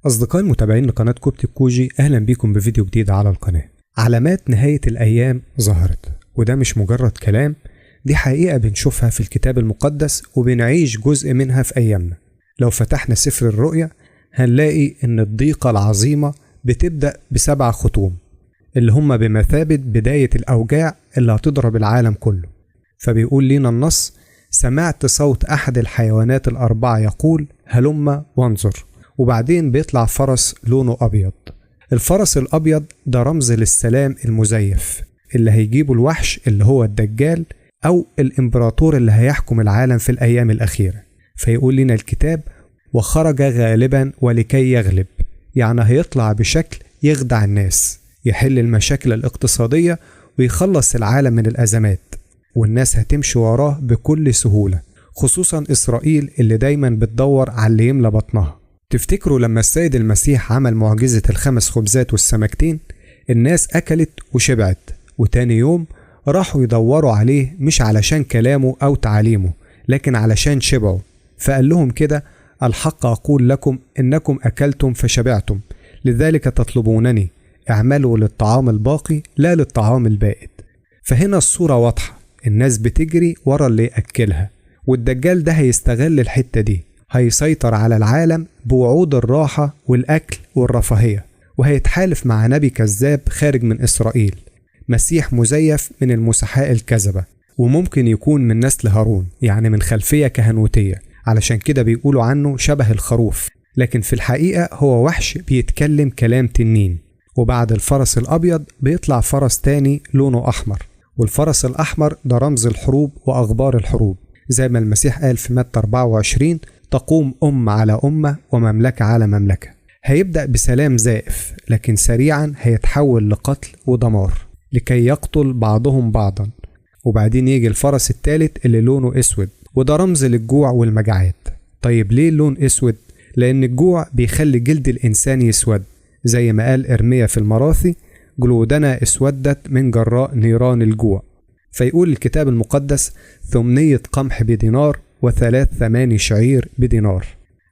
أصدقائي المتابعين لقناة كوبتي كوجي، أهلا بيكم بفيديو جديد على القناة. علامات نهاية الأيام ظهرت، وده مش مجرد كلام، دي حقيقة بنشوفها في الكتاب المقدس وبنعيش جزء منها في أيامنا. لو فتحنا سفر الرؤيا هنلاقي إن الضيقة العظيمة بتبدأ ب7 ختوم اللي هم بمثابة بداية الأوجاع اللي هتضرب العالم كله. فبيقول لنا النص: سمعت صوت أحد الحيوانات الأربعة يقول هلم وانظر. وبعدين بيطلع فرس لونه أبيض. الفرس الأبيض ده رمز للسلام المزيف اللي هيجيبه الوحش اللي هو الدجال أو الإمبراطور اللي هيحكم العالم في الأيام الأخيرة. فيقول لنا الكتاب: وخرج غالبا ولكي يغلب، يعني هيطلع بشكل يخدع الناس، يحل المشاكل الاقتصادية ويخلص العالم من الأزمات، والناس هتمشي وراه بكل سهولة، خصوصا إسرائيل اللي دايما بتدور على اللي يملى بطنها. تفتكروا لما السيد المسيح عمل معجزة ال5 خبزات والسمكتين، الناس أكلت وشبعت، وتاني يوم راحوا يدوروا عليه مش علشان كلامه أو تعاليمه، لكن علشان شبعوا. فقال لهم كده: الحق أقول لكم إنكم أكلتم فشبعتم، لذلك تطلبونني، اعملوا للطعام الباقي لا للطعام البائد. فهنا الصورة واضحة، الناس بتجري ورا اللي يأكلها، والدجال ده هيستغل الحتة دي، هيسيطر على العالم بوعود الراحة والأكل والرفاهية، وهيتحالف مع نبي كذاب خارج من إسرائيل، مسيح مزيف من المسحاء الكذبة، وممكن يكون من نسل هارون، يعني من خلفية كهنوتية، علشان كده بيقولوا عنه شبه الخروف، لكن في الحقيقة هو وحش بيتكلم كلام تنين. وبعد الفرس الأبيض بيطلع فرس تاني لونه أحمر، والفرس الأحمر ده رمز الحروب وأخبار الحروب، زي ما المسيح قال في متى 24: تقوم أمة على أمة ومملكة على مملكة. هيبدأ بسلام زائف، لكن سريعا هيتحول لقتل ودمار لكي يقتل بعضهم بعضا. وبعدين يجي الفرس الثالث اللي لونه أسود، وده رمز للجوع والمجاعات. طيب ليه اللون أسود؟ لأن الجوع بيخلي جلد الإنسان يسود، زي ما قال إرميا في المراثي: جلودنا اسودت من جراء نيران الجوع. فيقول الكتاب المقدس: 8 قمح بدينار و3 ثماني شعير بدينار.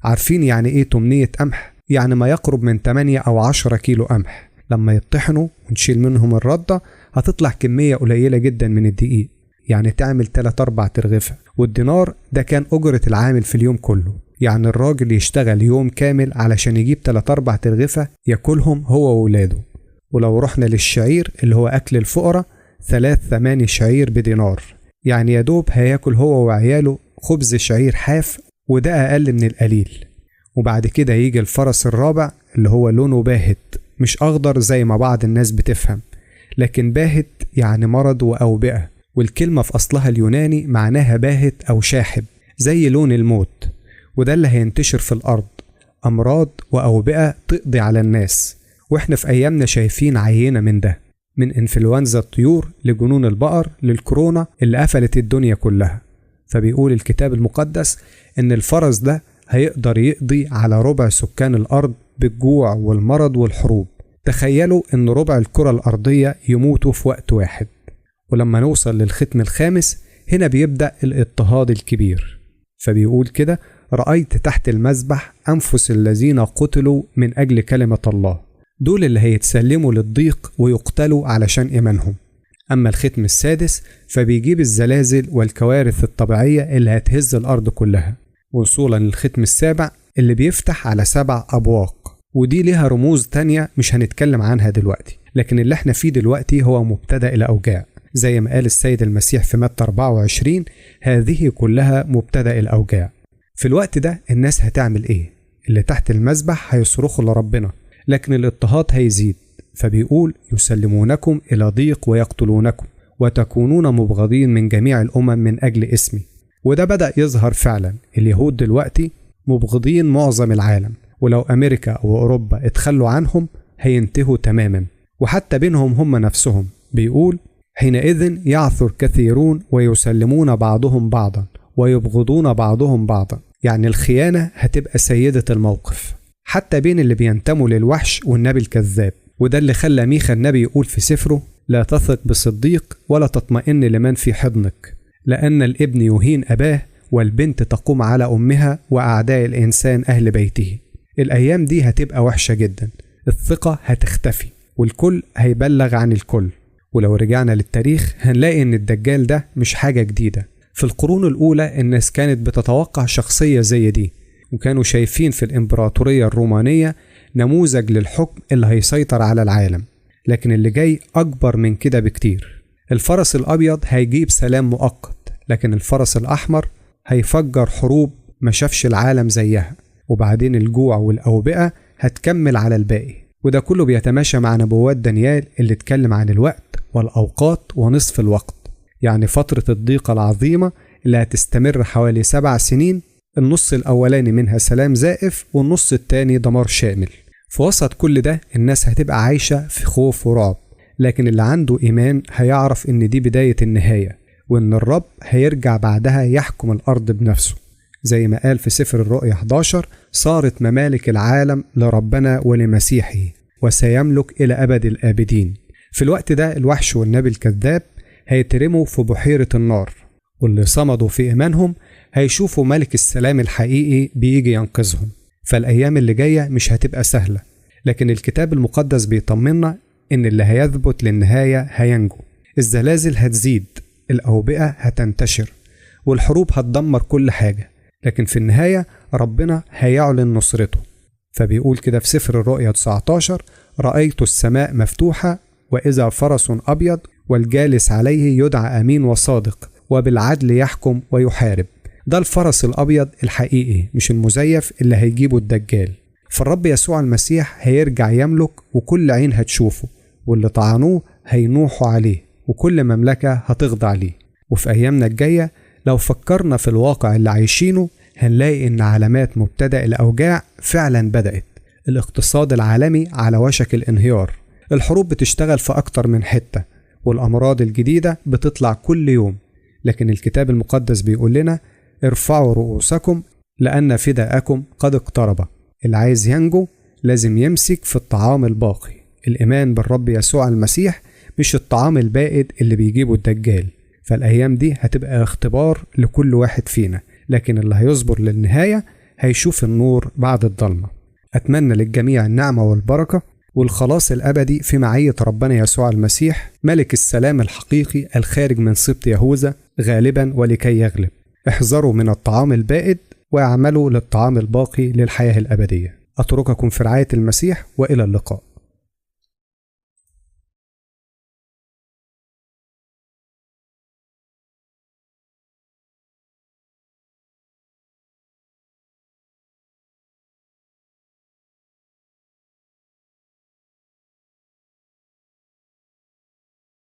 عارفين يعني ايه 8 قمح؟ يعني ما يقرب من 8 أو 10 كيلو قمح. لما يطحنوا ونشيل منهم الردة هتطلع كمية قليلة جدا من الدقيق، يعني تعمل 3-4 ترغفة. والدينار ده كان أجرة العامل في اليوم كله، يعني الراجل يشتغل يوم كامل علشان يجيب 3-4 ترغفة ياكلهم هو وولاده. ولو رحنا للشعير اللي هو أكل الفقراء، 3 ثماني شعير بدينار، يعني يدوب هياكل هو وعياله خبز شعير حاف، وده أقل من القليل. وبعد كده يجي الفرس الرابع اللي هو لونه باهت، مش أخضر زي ما بعض الناس بتفهم، لكن باهت يعني مرض وأوبئة، والكلمة في أصلها اليوناني معناها باهت أو شاحب زي لون الموت، وده اللي هينتشر في الأرض، أمراض وأوبئة تقضي على الناس. وإحنا في أيامنا شايفين عينة من ده، من إنفلونزا الطيور لجنون البقر للكورونا اللي قفلت الدنيا كلها. فبيقول الكتاب المقدس إن الفرس ده هيقدر يقضي على ربع سكان الأرض بالجوع والمرض والحروب. تخيلوا إن ربع الكرة الأرضية يموتوا في وقت واحد. ولما نوصل للختم الخامس هنا بيبدأ الاضطهاد الكبير. فبيقول كده: رأيت تحت المذبح أنفس الذين قتلوا من أجل كلمة الله. دول اللي هيتسلموا للضيق ويقتلوا علشان إيمانهم. أما الختم السادس فبيجيب الزلازل والكوارث الطبيعية اللي هتهز الأرض كلها، وصولا للختم السابع اللي بيفتح على 7 أبواق، ودي ليها رموز تانية مش هنتكلم عنها دلوقتي، لكن اللي احنا فيه دلوقتي هو مبتدأ الأوجاع، زي ما قال السيد المسيح في متى 24: هذه كلها مبتدأ الأوجاع. في الوقت ده الناس هتعمل ايه؟ اللي تحت المذبح هيصرخوا لربنا، لكن الاضطهاد هيزيد. فبيقول: يسلمونكم إلى ضيق ويقتلونكم، وتكونون مبغضين من جميع الأمم من أجل اسمي. وده بدأ يظهر فعلا، اليهود دلوقتي مبغضين معظم العالم، ولو أمريكا أو أوروبا اتخلوا عنهم هينتهوا تماما، وحتى بينهم هم نفسهم. بيقول: حينئذ يعثر كثيرون ويسلمون بعضهم بعضا ويبغضون بعضهم بعضا. يعني الخيانة هتبقى سيدة الموقف حتى بين اللي بينتموا للوحش والنبي الكذاب. وده اللي خلى ميخا النبي يقول في سفره: لا تثق بصديق ولا تطمئن لمن في حضنك، لأن الابن يهين أباه والبنت تقوم على أمها وأعداء الإنسان أهل بيته. الأيام دي هتبقى وحشة جدا، الثقة هتختفي والكل هيبلغ عن الكل. ولو رجعنا للتاريخ هنلاقي إن الدجال ده مش حاجة جديدة. في القرون الأولى الناس كانت بتتوقع شخصية زي دي، وكانوا شايفين في الإمبراطورية الرومانية نموذج للحكم اللي هيسيطر على العالم. لكن اللي جاي أكبر من كده بكتير. الفرس الأبيض هيجيب سلام مؤقت، لكن الفرس الأحمر هيفجر حروب ما شافش العالم زيها، وبعدين الجوع والأوبئة هتكمل على الباقي. وده كله بيتماشى مع نبوات دانيال اللي اتكلم عن الوقت والأوقات ونصف الوقت، يعني فترة الضيقة العظيمة اللي هتستمر حوالي 7 سنين، النص الأولاني منها سلام زائف والنص التاني دمار شامل. في وسط كل ده الناس هتبقى عايشة في خوف ورعب، لكن اللي عنده إيمان هيعرف إن دي بداية النهاية، وإن الرب هيرجع بعدها يحكم الأرض بنفسه، زي ما قال في سفر الرؤيا 11: صارت ممالك العالم لربنا ولمسيحه وسيملك إلى أبد الآبدين. في الوقت ده الوحش والنبي الكذاب هيترموا في بحيرة النار، واللي صمدوا في إيمانهم هيشوفوا ملك السلام الحقيقي بيجي ينقذهم. فالأيام اللي جاية مش هتبقى سهلة، لكن الكتاب المقدس بيطمنا إن اللي هيثبت للنهاية هينجو. الزلازل هتزيد، الأوبئة هتنتشر، والحروب هتدمر كل حاجة، لكن في النهاية ربنا هيعلن نصرته. فبيقول كده في سفر الرؤيا 19: رأيت السماء مفتوحة وإذا فرس أبيض والجالس عليه يدعى أمين وصادق وبالعدل يحكم ويحارب. ده الفرس الأبيض الحقيقي، مش المزيف اللي هيجيبه الدجال. فالرب يسوع المسيح هيرجع يملك، وكل عين هتشوفه، واللي طعنوه هينوحوا عليه، وكل مملكة هتخضع ليه. وفي أيامنا الجاية لو فكرنا في الواقع اللي عايشينه هنلاقي إن علامات مبتدأ الأوجاع فعلا بدأت. الاقتصاد العالمي على وشك الانهيار، الحروب بتشتغل في أكتر من حتة، والأمراض الجديدة بتطلع كل يوم. لكن الكتاب المقدس بيقول لنا: ارفعوا رؤوسكم لأن فداءكم قد اقترب. اللي عايز ينجو لازم يمسك في الطعام الباقي، الإيمان بالرب يسوع المسيح، مش الطعام البائد اللي بيجيبه الدجال. فالأيام دي هتبقى اختبار لكل واحد فينا، لكن اللي هيصبر للنهاية هيشوف النور بعد الضلمة. أتمنى للجميع النعمة والبركة والخلاص الأبدي في معية ربنا يسوع المسيح، ملك السلام الحقيقي الخارج من سبط يهوذا غالبا ولكي يغلب. احذروا من الطعام البائد واعملوا للطعام الباقي للحياة الأبدية. أترككم في رعاية المسيح، وإلى اللقاء.